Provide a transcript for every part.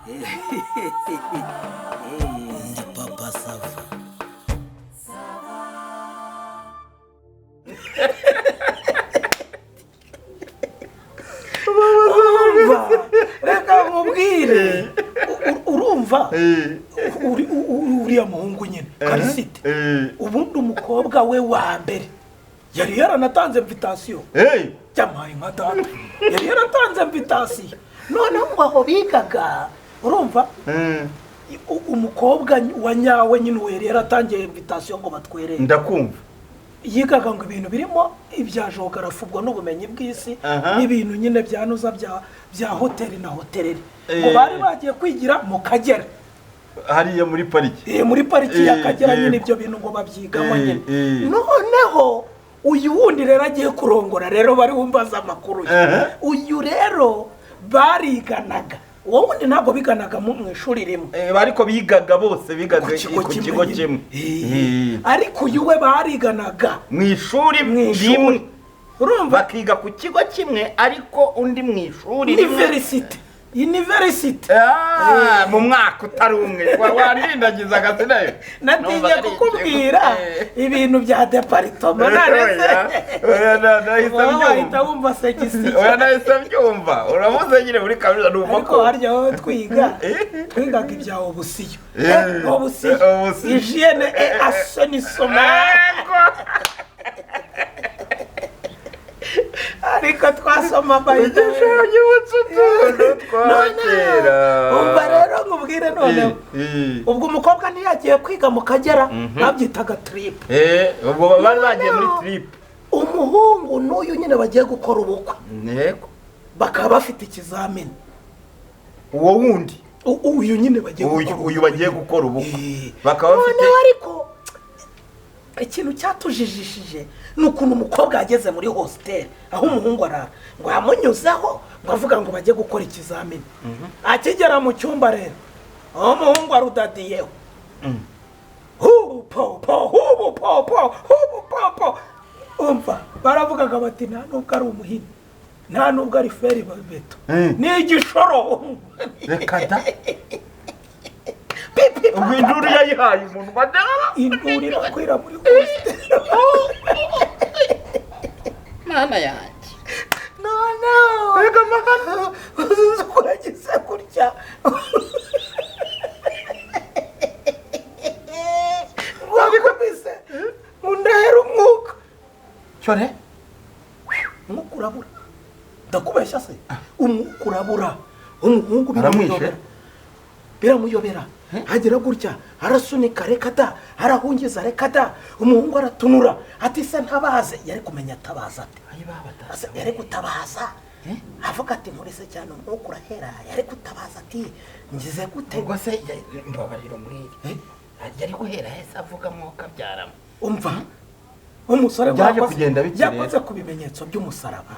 Ndi Papa Sava. Urumva, reka nkubwire. Urumva, uriya muhungu nyine Karisite, ubundi umukobwa we wa mbere yari yaranatanze invitation. Byamaye nka data, yari yaratanze invitation. Noneho ngo aho bigaga, urumva, umukobwa wa nyawe nyine uwo yari yaratangiye invitation ngo batwerere. Ndakumva. Yigaga ngo ibintu birimo ibya jogarafi, ubwo n'ubumenyi bw'isi, n'ibintu nyine byanuza bya hoteli na hoteleri, ngo bari bagiye kwigira mu Kagera. Hariya muri pariki. Muri pariki y'Akagera nyine. Ibyo bintu ngo babyigamo nyine. Noneho uyu wundi rero agiye kurongora, rero bari bumbaza amakuru ye. Uyu rero bariganaga, uwo wundi ntabwo biganaga mu ishuri rimwe. Ariko bigaga bose, bigaga ku kigo ku kigo nyine. kimwe. Ariko uyu we bariganaga mu ishuri mu ishuri rimwe. Urumva? Bakiga ku kigo kimwe, ariko undi mu ishuri rimwe. Université, université. Ah, mu mwaka utari umwe. Wandindagiza agazina. Natinye kukubwira ibintu bya département none se Oya, nahise wowe wahita mbyumva. wumva section. Oya, nahise mbyumva. Uravuze nyine muri kaminuza, numva Ariko ko harya wowe twigaga ibya option, option, option. Hygiène et assainissement. Ego. Ariko twasoma bayibuli. Igishushanyo utuntu twa kera. Umva rero nkubwire noneho, ubwo umukobwa ntiyagiye kwiga mu Kagera, babyitaga trip. Ubwo bari bagiye muri trip. Umuhungu n'uyu nyine bagiye gukora ubukwe, bakaba bafite ikizamini. Uwo wundi? Uyu nyine bagiye uyu gukora uyu ubukwe. Bagiye gukora ubukwe, bakaba bafite Noneho ariko ikintu cyatujijishije ni ukuntu umukobwa yageze muri hostel aho umuhungu arara, ngo yamunyuzeho ngo avuga ngo bajye gukora ikizamini. Akigera mu cyumba rero, aho umuhungu arudadiyeho, hubu po po, hubu po po, hubu po po. Umva, baravugaga bati nta nubwo ari umuhini, nta nubwo ari fer à béton, ni igishoro. Reka da! Pipi. Ubwo induru yayihaye umuntu. Induru irakwira muri hostel. Mana yanjye! Noneho Mbega amahano! Uzi uko yagize gutya ngo akubise ngo ndahera umwuka. Cyore. Umwuka urabura, ndakubeshya se? Umwuka urabura, umuhungu Aramwishe? biramuyobera, biramuyobera. Agira gutya arasunika, reka da, arahungiza, reka da. Umuhungu aratunura ati se ntabaze? Yari kumenya atabaza ate? Ase yari gutabaza avuga ati nkurise cyane, umwuka urahera? Yari gutabaza ati ngize gute? Ubwo se mbabarira umwiri, yari guhera hese avuga mwuka abyaramo? Umva, umusore Byaje kugenda bite rero? Yakoze ku bimenyetso by'umusaraba,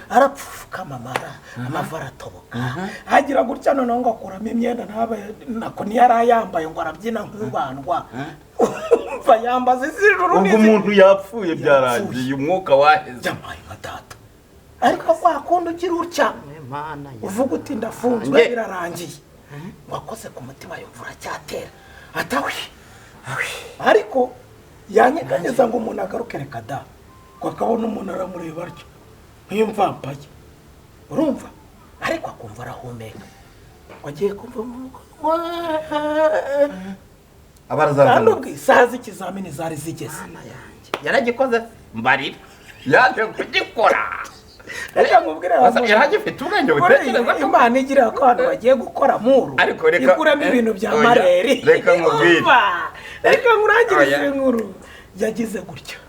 arapfukama, amara amavi aratoboka. Agira gutya noneho ngo akuramo imyenda ntabe nako ntiyari ayambaye, ngo arabyina nk'ubandwa. Umva, yambaza iz'ijuru Ubwo umuntu yapfuye, byarangiye, umwuka waheze. Byamaye nka data! Ariko kwa kundi ugira utya uvuga uti ndafunzwe, birarangiye. Ngo akoze ku mutima yumva uracyatera, atawi, ariko yanyeganyeza ngo umuntu agaruke, reka da. Ngo akabona umuntu aramureba atyo nk'imvampaye, urumva, ariko akumva arahumeka. Ngo agiye kumva kandi Abarazazamutse. Ubwo isaha z'ikizamini zari zigeze. Yaragikoze, mbarira, yaje kugikora? Reka nkubwire. Yaragifite ubwenge butekereza ko Imana igira ko abantu bagiye gukora muru Ariko reka ikuramo ibintu bya oya, mareri. reka nkubwire. Umva, reka nkurangirize Oya. inkuru. Yagize gutya,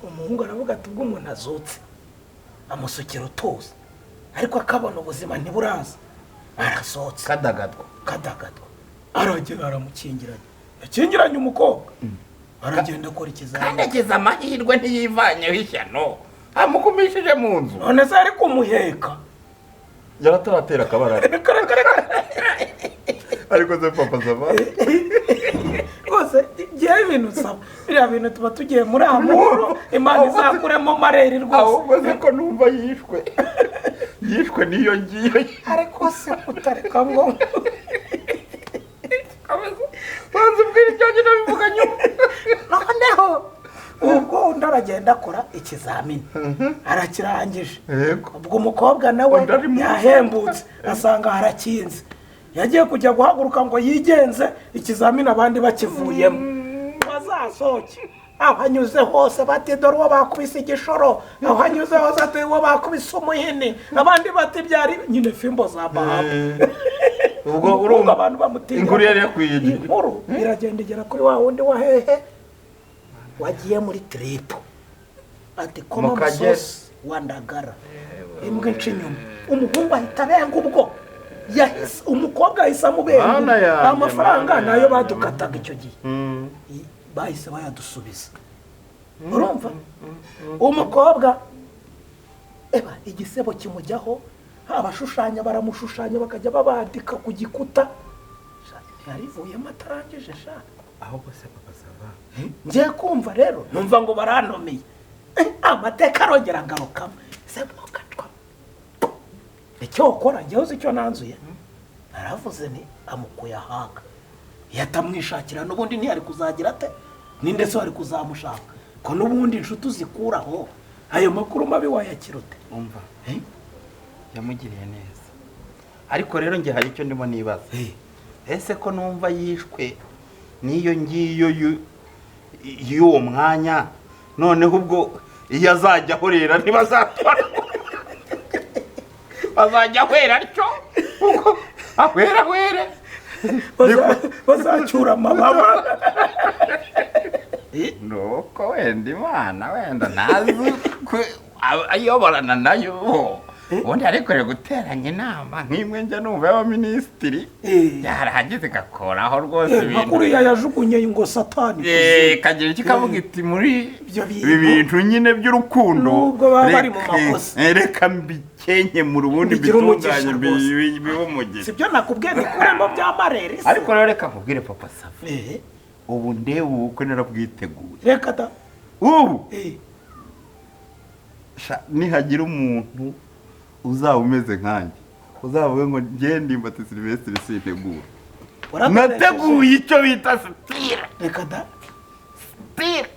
umuhungu aravuga ati ubwo umuntu azutse, amusukira utuzi, ariko akabona ubuzima ntiburaza, arasohotse. Kadagadwa. Kadagadwa, aragenda aramukingiranye, yakingiranye umukobwa, aragenda akora Kandi ikizamini. Agize amahirwe ntiyivanyeho ishyano, amukumishije mu nzu. None se ari kumuheka? Yarataratera akabarara. Reka, reka, reka. Ariko se Papa Sava? Rwose ngewe ibintu nsaba, biriya bintu tuba tugiye muri amuro, Imana izakuremo mareri rwose. Ahubwo se ko numva yishwe n'iyo ngiyo? Ariko se kutareka ngo Banza ubwira ibyanjye, ndabivuga nyuma. Noneho ubwo undi aragenda akora ikizamini, arakirangije. Ubwo umukobwa nawe Undi ari mu- yahembutse, asanga harakinze. Yagiye kujya guhaguruka ngo yigenze, ikizamini abandi bakivuyemo, bazasohoke. Aho anyuze hose bati: "Dore uwo bakubise igishoro." Aho anyuze hose ati: "Uwo bakubise umuhini." Abandi bati: "Byari nyine fimbo za bahabu." Ubwo urumva abantu bamutinya. Inkuru yari yakwiye igihe. Inkuru iragenda igera kuri wa wundi wa hehe wagiye muri trip, ati: "Koma Mu Kagera. Musosi wa Ndagara, imbwa inca inyuma." Umuhungu ahita abenga. Ubwo yahise, umukobwa ahise amubenga. Mana yanjye, amafaranga Mana nayo yanjye. badukataga icyo gihe bahise bayadusubiza. Urumva umukobwa eba igisebo kimujyaho, abashushanya baramushushanya, bakajya babandika ku gikuta. Sha, ntiyarivuyemo atarangije sha. Ahubwo se Papa Sava, Ngiye kumva rero numva ngo barantumiye. Amateka arongera agarukamo se mukatwa. Icyo ukora, njyewe uzi icyo nanzuye? Naravuze nti amukuye ahaga, iyo atamwishakira n'ubundi ntiyari kuzagira ate? Ninde se wari kuzamushaka, ko n'ubundi inshuti uzikuraho? Ayo makuru mabi wayakira ute? Umva, yamugiriye neza, ariko rero njye hari icyo ndimo nibaza. Ese ko numva yishwe n'iyo ngiyo y'uwo mwanya, noneho ubwo iyo azajya ahorera ntibazatwara, bazajya ahwera atyo, ubwo ahwera ahwere? Bazacyura amababa. Nuko wenda Imana wenda ntazi ko ayoborana nayo, ubundi ariko guteranya inama nk'imwe njya numva y'abaminisitiri, yarangiza igakoraho rwose Nka ibintu kuriya yajugunye ngo Satani. Ikagira icyo ikavuga iti muri Ibyo bintu. ibi bintu nyine by'urukundo, Nubwo baba bari mu makosa. Reka mbikenke ubundi Bigire umugisha mbitunganye rwose. Bibe umugisha. Sibyo nakubwiye, nikuremo bya marere se. Ariko rero reka nkubwire, Papa Sava, ubu ndeba ubukwe narabwiteguye. Reka da. Ubu sha, nihagira umuntu uzaba umeze nkanjye uzavuge ngo ngende Ndimbati Silvestre sintegura. Warakoresheje. Nateguye icyo bita style. Reka da. Style,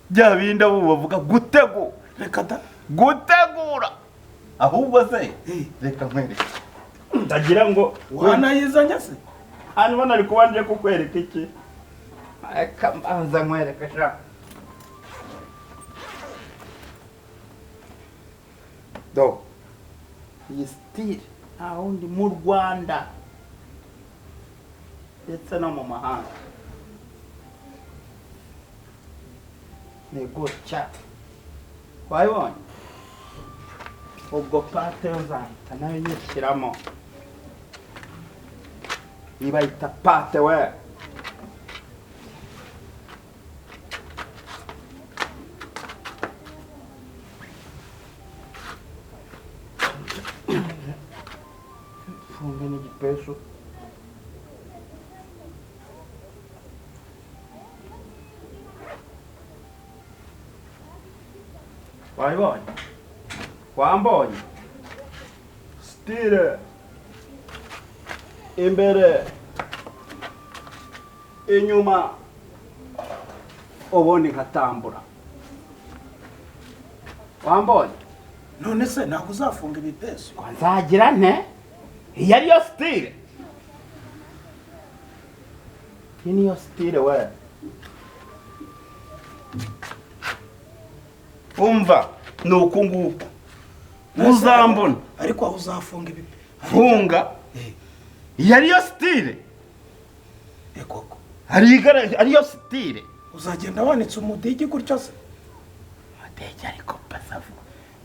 bya bindi abo bavuga gutegura. Reka da. Gutegura ahubwo se, reka nkwereke, ndagira ngo Wanayizanye se? Hanyuma nari kuba nje kukwereka iki? Reka mbanza nkwereke sha. Do iyi style nta wundi mu Rwanda ndetse no mu mahanga, ni gutya wayibonye. Ubwo pâte uzahita nayo nyishyiramo, niba yita pâte we. Funge n'igipesu. Wayibonye, wambonye style imbere, inyuma, ubundi nkatambura. Wambonye? None se ntabwo uzafunga ibipesu? Ngo nzagira nte? Iyi ariyo style, iyi niyo style we. Umva, ni uku nguku uzambona. Ariko aho uzafunga ibipesu? Funga. Iyi ariyo style. Koko. Ariyo style. Uzagenda wanitse umudigi gutyo se? Mateke. Ariko Papa,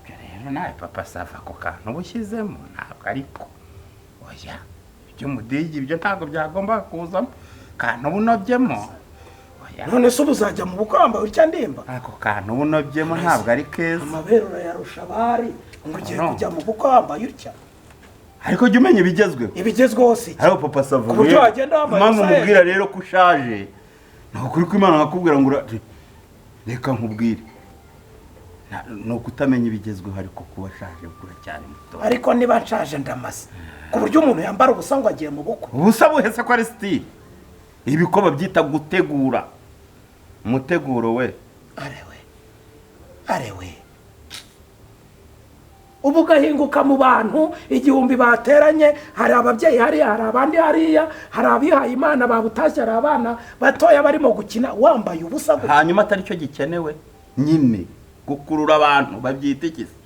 ibyo rero nawe Papa Sava, ako kantu uba ushyizemo ntabwo, ariko oya, iby'umudigi ibyo ntabwo byagomba kuzamo, kantu uba unobyemo, oya. None se ubu uzajya mu bukwe wambaye utya, Ndimba? Ako kantu uba unobyemo ntabwo ari keza. Amabere urayarusha abari, ngo ugiye No. kujya mu bukwe wambaye utya? Ariko jya umenya ibigezweho. Ibigezweho si iki? Ariko Papa Sava, Ku buryo wagenda wambaye impamvu ubusa. mubwira rero ko ushaje ni ukuri ko Imana nkakubwira ngo reka nkubwire, ni ukutamenya ibigezweho, ariko kuba ashaje uracyari muto. Ariko niba nshaje ndamaze, ku buryo umuntu yambara ubusa ngo agiye mu bukwe? Ubusa buhese ko ari style? Ibi ko babyita gutegura. Umuteguro we. Arewe, arewe, ubu ugahinguka mu bantu 1000 bateranye, hari ababyeyi hariya, hari abandi hariya, hari abihaye Imana babutashye, hari abana batoya barimo gukina, wambaye ubusa gutya. Hanyuma atari cyo gikenewe nyine gukurura abantu babyita iki se?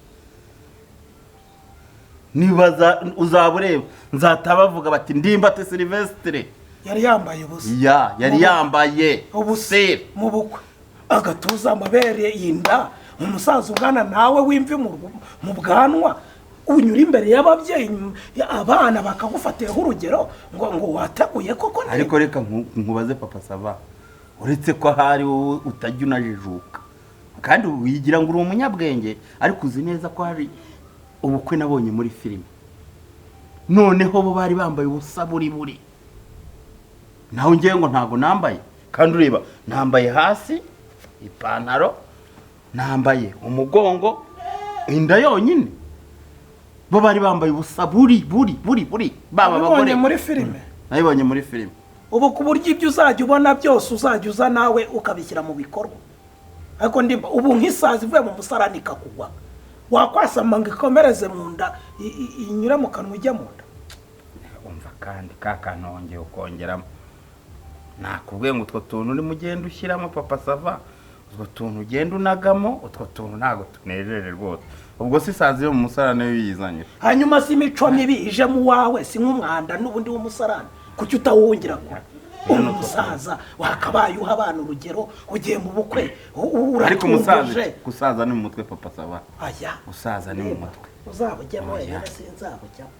Nibaza uzaba ureba nzata bavuga bati Ndimbati Silvestre yari yambaye ubusa. Ya, yari yambaye ubusa mu bukwe, agatuza, amabere, inda, umusaza ungana nawe w'imvi mu bwanwa, unyura imbere y'ababyeyi, abana bakagufatiraho urugero ngo wateguye koko. Ariko reka nkubaze Papa Sava, uretse ko ahari wowe utajya unajijuka kandi wigira ngo uri umunyabwenge, ariko uzi neza ko hari ubukwe nabonye muri filime, noneho bo bari bambaye ubusa buri buri, naho ngewe ngo ntabwo nambaye, kandi ureba nambaye hasi ipantaro, nambaye umugongo, inda yonyine, bo bari bambaye ubusa buri buri buri buri, baba abagore. Muri filime. Nabibonye muri filime. Ubu ku buryo ibyo uzajya ubona byose uzajya uza nawe ukabishyira mu bikorwa. Ariko ndimba ubu nk'isazi ivuye mu musarani ikakugwa, wakwasama ngo ikomereze mu nda, inyure mu kanwa ijya mu nda. Umva kandi ka kantu wongeye ukongeramo, nakubwiye ngo utwo tuntu urimo ugenda ushyiramo Papa Sava, utwo tuntu ugenda unagamo, utwo tuntu ntabwo tunejeje rwose. Ubwo si isazi yo mu musarani yiyizanye. Hanyuma si imico mibi ije mu wawe, si nk'umwanda n'ubundi w'umusarani, kuki utawungira kure? Umusaza wakabaye uha abana urugero, ugiye mu bukwe. Ariko umusaza gusaza ni mu mutwe Papa Sava. Aya, gusaza ni mu mutwe. Uzabujyamo wenyine, sinzabujyamo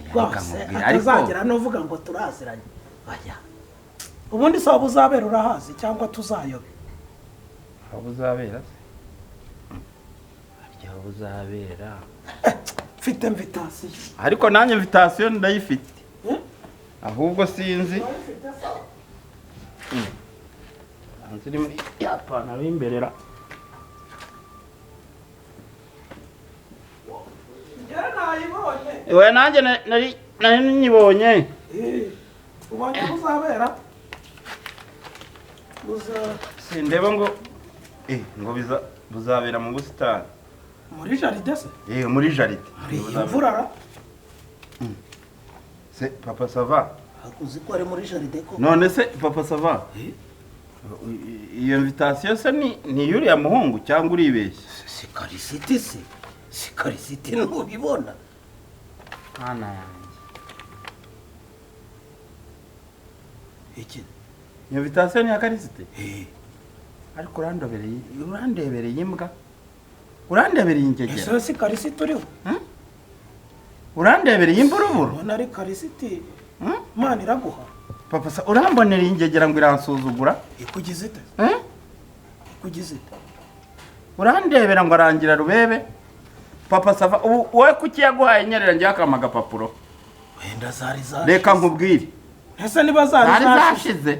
rwose, atazagera n'uvuga ngo turaziranye. Aya, ubundi se waba uzabera urahazi cyangwa tuzayobe? Aho uzabera se? Harya aho uzabera? Mfite invitation. Ariko nanjye invitation ndayifite. Ahubwo sinzi. Nziri muri ya pantaro y'imberera. We nanjye nari nyibonye. Ubonye aho uzabera? Sindeba ngo ngo buzabera mu busitani. Muri jaride se? Muri jaride. Imvura ra? Se Papa Sava. Uzi ko ari muri jaride ko? None se Papa Sava? Iyo invitation se ni yuriya muhungu cyangwa uribeshye? Si Karisiti se? Si Karisiti ntubibona? Kana yanjye. Iki? Iyo invitation ni ya Karisiti? Ariko urandebereye imbwa. Urandebereye ingegera. Ese si Karisiti uriho? Urandebereye imburuburu? Ubona ari Karisiti. Imana iraguha. Papa sa urambonereye ingegera ngo iransuzugura? Ikugize ite? Ikugize ite? Urandebera ngo arangira rubebe. Papa Sava ubu wowe kuki yaguhaye inyerera ngiye akama agapapuro? Wenda zari zashize. Reka nkubwire. Ese niba zari zashize?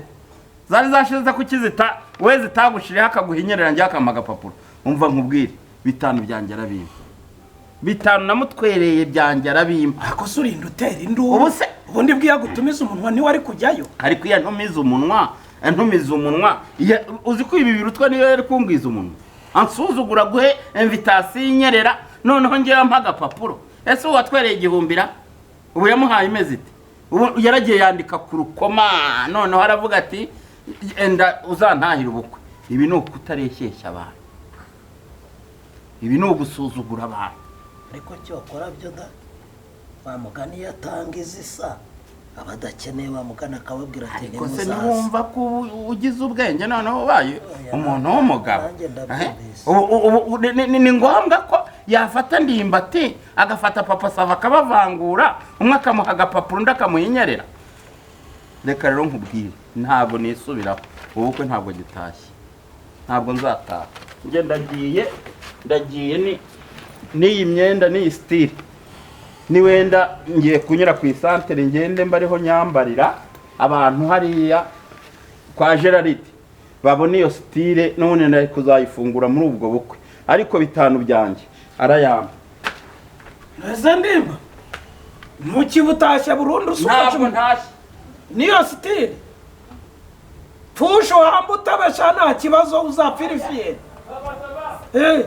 Zari zashize kuki zita we zitagushiriye akaguha inyerera ngiye akama agapapuro. Umva nkubwire, 5 byanjye arabimpa. 5 namutwereye byanjye arabimpa. Ako se urinda utera induru. Ubu se ubundi bwiya gutumiza umunwa ni wari kujyayo? Ariko iya ntumiza umunwa, uzi ko ibi birutwa niyo yari kumbwiza umunwa. Ansuzugura guhe invitation inyerera, noneho ngiye ampa agapapuro. Ese uwatwereye 1000 ubu yamuhaye imeze ite? Ubu yaragiye yandika ku rukoma, noneho aravuga ati enda uzantahira ubukwe. Ibi ni ukutareshyeshya abantu. Ibi ni ugusuzugura abantu. Ariko cyokora byo da bamugani yatanga izisa abadakeneye bamugana akababwira ati ariko se niwumva ko ugize ubwenge noneho ubaye umuntu w'umugabo, ni ngombwa ko yafata Ndimbati agafata Papa Sava akabavangura, umwe akamuha agapapuro undi akamuha inyerera. Reka rero nkubwire, ntabwo nisubiraho, ubukwe ntabwo gitashye, ntabwo nzataha. Njye ndagiye ni n'iyi myenda n'iyi style, ni wenda ngiye kunyura ku isantere ngende mbariho nyambarira abantu hariya kwa Gerard babone iyo style, none nari kuzayifungura muri ubwo bukwe. Ariko 5 byanjye arayampa. Ese Ndimba ntukibutashye burundu? Ntabwo ntashye niyo style. Pfusha uhamba utabesha, nta kibazo, uzapfira ifiyeri. Eh.